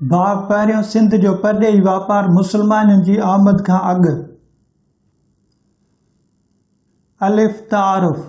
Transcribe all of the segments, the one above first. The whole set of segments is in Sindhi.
باب پهريون سنڌ جو پرڏيهي واپار مسلمانن جي آمد کان اڳ. الف، تعارف،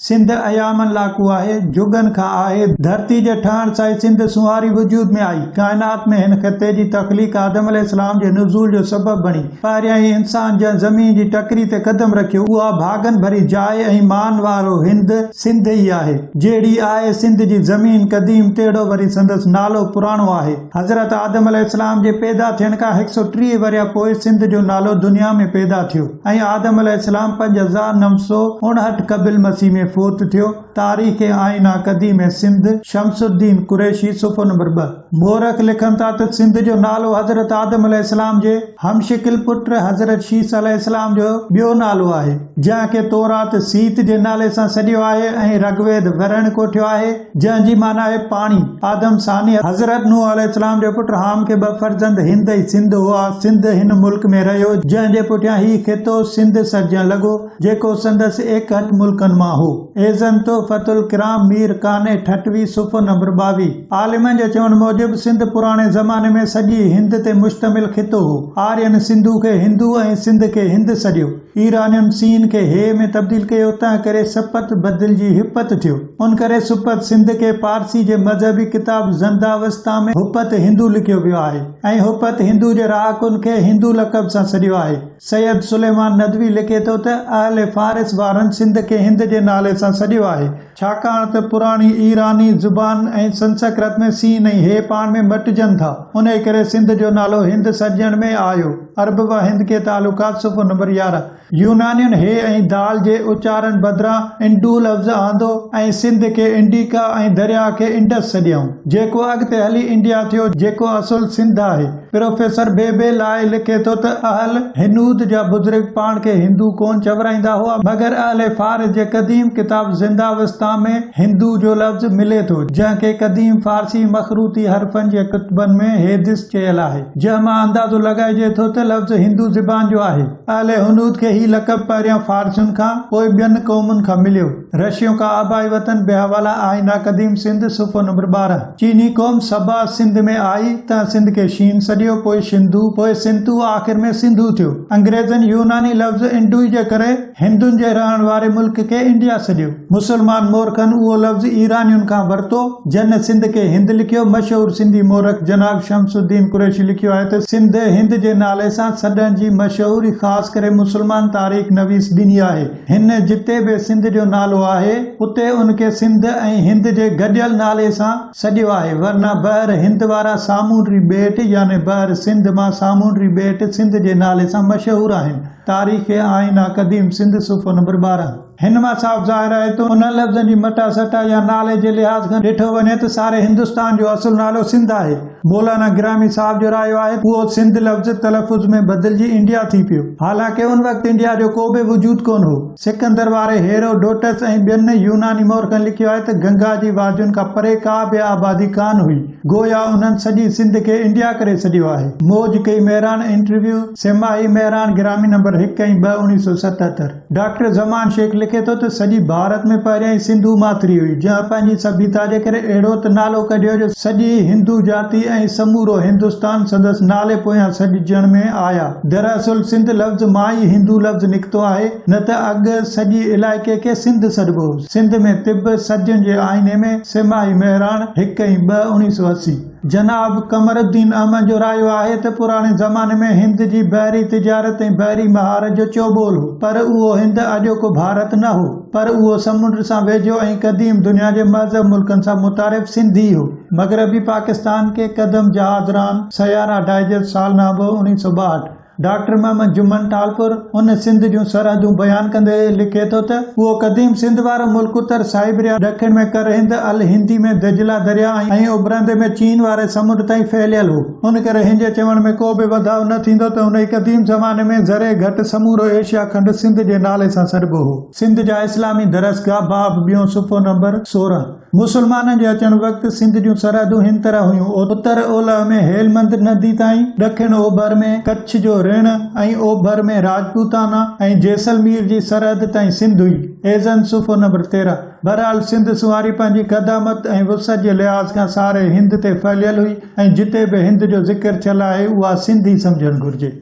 سنڌ ايامن لاڪو آهي، جڳن کان آهي، ڌرتي جي ٺهڻ سان ئي سنڌ سونهاري وجود ۾ آئي، ڪائنات ۾ هن خطي جي تخليق آدم عليه السلام جي نزول جو سبب بڻي، پهريائين انسان جنهن زمين جي ٽڪري تي قدم رکيو، اها ڀاڳن ڀري جاء ۽ مان وارو هند، سنڌ ئي آهي. جهڙي آهي سنڌ جي زمين قديم تهڙو وري سندس نالو پراڻو آهي. حضرت آدم عليه السلام جي پيدا ٿيڻ کان هڪ سؤ 30 ورهيه پوء سنڌ جو نالو دنيا ۾ پيدا ٿيو ۽ آدم عليه السلام 5959 قبل مسيح ۾ فوت ٿيو. تاريخ آئينه قديم سنڌ، شمس الدين قريشي، صفحو نمبر 2. مورخ لکن ٿا ته سنڌ جو نالو حضرت آدم عليه السلام جي همشڪل پٽ حضرت شيث عليه السلام جو ٻيو نالو آهي، جنهن کي تورات سيت جي نالي سان سڏيو آهي ۽ رگويد ورڻ ڪوٺيو آهي، جنهن جي معنيٰ آهي پاڻي. آدم ثاني حضرت نوح عليه السلام جي پٽ حام کي ٻه فرزند هند ۽ سنڌ هئا. سنڌ هن ملڪ ۾ رهيو، جنهن جي پٺيان هي خطو سنڌ سڏجڻ لڳو، جيڪو سندس ايڪهٺ ملڪن مان هو. ايضاً تحفة الڪرام مير قانع ٺٽوي صفحو نمبر 22. عالمن جي چوڻ موجب سنڌ پراڻي زماني ۾ سڄي هند تي مشتمل خطو هو. آرين سنڌو کي هندو ۽ سنڌ کي هند سڏيو. ايرانين سين کي هي ۾ تبديل ڪيو تنهن ڪري سپت بدلجي هپت ٿيو. ان ڪري سپت سنڌ کي پارسي جي مذهبي ڪتاب زنداوستا ۾ هپت هندو لکيو ويو آهي ۽ هپت هندو جي رهاڪن کي هندو لقب سان سڏيو آهي. سيد سليمان ندوي لکي ٿو ته اهل فارس وارن سنڌ کي هند جي نالي سان سڏيو آهي. ڇاڪاڻ ته پراڻي ايراني زبان ۽ سنسڪرت ۾ سين ۽ هي پاڻ ۾ مٽجن ٿا، انهيء ڪري سنڌ جو نالو هند سڏجڻ ۾ آيو. عرب و هند ڪي تعلقات صفحو نمبر 11. يونانين هي ۽ دال جي اچارن بدران انڊو لفظ آندو ۽ سنڌ کي انڊيڪا ۽ درياء کي انڊس سڏيائون، جيڪو اڳتي هلي انڊيا ٿيو، جيڪو اصل سنڌ آهي. پروفيسر بي بي لاء لکي ٿو ته اهل هنود جا بزرگ پاڻ کي هندو ڪونه چورائيندا هئا، مگر اهل فارس جي قديم ڪتاب زنداوستا ۾ هندو جو لفظ ملي ٿو، جنهن کي قديم فارسي مخروطي حرفن جي ڪتبن ۾ هيدس چيل آهي، جنهن مان اندازو لڳائجي ٿو ته لفظ هندو زبان جو آهي. اهل هنود کي هي لقب پهريان فارسين کان، پوء ٻين قومن کان مليو. رشيون کا آبائي وطن بحواله آئينه قديم سنڌ، صفحو نمبر 12. چيني قوم سبا سنڌ ۾ آئي، تنهن سنڌ کي شين سڏيو، پوء شنڌو، پوء سنتو، آخر ۾ سنڌو ٿيو. انگريزن يوناني لفظ انڊوئي جي ڪري هندن جي رهڻ واري ملڪ کي انڊيا سڏيو. مسلمان مورخن اهو لفظ ايرانين کان ورتو، جن سنڌ کي هند لکيو. مشهور سنڌي مورخ جناب شمس الدين قريشي لکيو آهي ته سنڌ هند جي نالي سان سڏڻ جي مشهوري خاص ڪري مسلمان تاريخ نويس ڏني آهي. هن جتي به سنڌ جو نالو آهي، اتي ان کي سنڌ ۽ هند جي گڏيل نالي سان سڏيو آهي، ورنه بحر هند وارا سامونڊي ٻيٽ يعني بحر سنڌ مان سامونڊي ٻيٽ سنڌ جي نالي سان مشهور آهن. تاريخ آئينه قديم سنڌ صفحو نمبر 12. هن مان صاف ظاهر آهي ته انهن لفظن جي مٽا سٽا يا نالي جي لحاظ کان ڏٺو وڃي ته ساري هندستان جو اصل نالو سنڌ آهي. مولانا گرامي صاحب جو رايو آهي ته اهو سنڌ لفظ تلفظ ۾ بدلجي انڊيا ٿي پيو. حالانڪه ان وقت انڊيا جو ڪو به وجود ڪونه هو. سڪندر واري هيرو ڊوٽس ۽ ٻين يوناني مورخن لکيو آهي ته گنگا جي وادين کان پري ڪا به آبادي ڪانه هئي. گويا انهن سڄي سنڌ کي انڊيا ڪري سڏيو آهي. موج ڪئي مهراڻ انٽرويو، سه ماهي مهراڻ گرامي نمبر 1 ۽ 2 1977. ڊاڪٽر زمان شيخ لکي ٿو ته سڄي ڀارت ۾ پهريائين سنڌو ماٿري هئي، جنهن پنهنجي سڀيتا جي ڪري اهڙو ته نالو ڪڍيو جو سڄي هندو جاتي ۽ سمورو هندستان سندس نالي پويان سڏجڻ ۾ آيا. دراصل سنڌ لفظ مان ئي هندو لفظ نڪتو آهي، نه ته اڳ سڄي علائقي کي سنڌ سڏبو هو. سنڌ ۾ طب، صدين جي آئيني ۾، سه ماهي مهراڻ، 1 ۽ 2، 1980. جناب قمر الدين احمد جو رايو آهي ته پراڻي زماني ۾ هند جي بحري تجارت ۽ بحري مهارت جو چوٻول هو، پر اهو هند اڄوڪو ڀارت نه هو، پر اهو سمنڊ سان ويجهو ۽ قديم دنيا جي مهذب ملڪن سان متعارف سنڌ ئي هو. مغربي پاڪستان ڪي قدم جهاز ران، سيارا ڊائجسٽ سالنامو، 1962. ڊاڪٽر محمد جمن ٽالپر ان سنڌ جون سرحدون بيان ڪندي لکي ٿو ته، اهو قديم سنڌ وارو ملڪ اتر سائبريا، ڏکڻ ۾ ڪر هند، ال هندي ۾ دجله درياء ۽ اڀرندي ۾ چين واري سمنڊ تائين ڦهليل هو. ان ڪري هن جي چوڻ ۾ ڪو به وڌاء نه ٿيندو ته انهي قديم زماني ۾ ذري گهٽ سمورو ايشيا کنڊ سنڌ جي نالي سان سڏبو هو. سنڌ جا اسلامي درسگاهه، باب ٻيون، صفحو نمبر 16. مسلمانن جي اچڻ وقت سنڌ جون سرحدون هن طرح هيون، اتر اولهه ۾ هيلمند ندي تائين، ڏکڻ اوڀر ۾ ڪڇ جو رڻ ۽ اوڀر ۾ راجپوتانا ۽ جيسلمير جي سرحد تائين سنڌ هئي. ايزن صفحو نمبر 13. بهرحال سنڌ سنواري پنهنجي قدامت ۽ وسعت جي لحاظ کان ساري هند تي ڦهليل هئي ۽ جتي به هند جو ذڪر ٿيل آهي اها سنڌ ئي سمجهڻ گهرجي.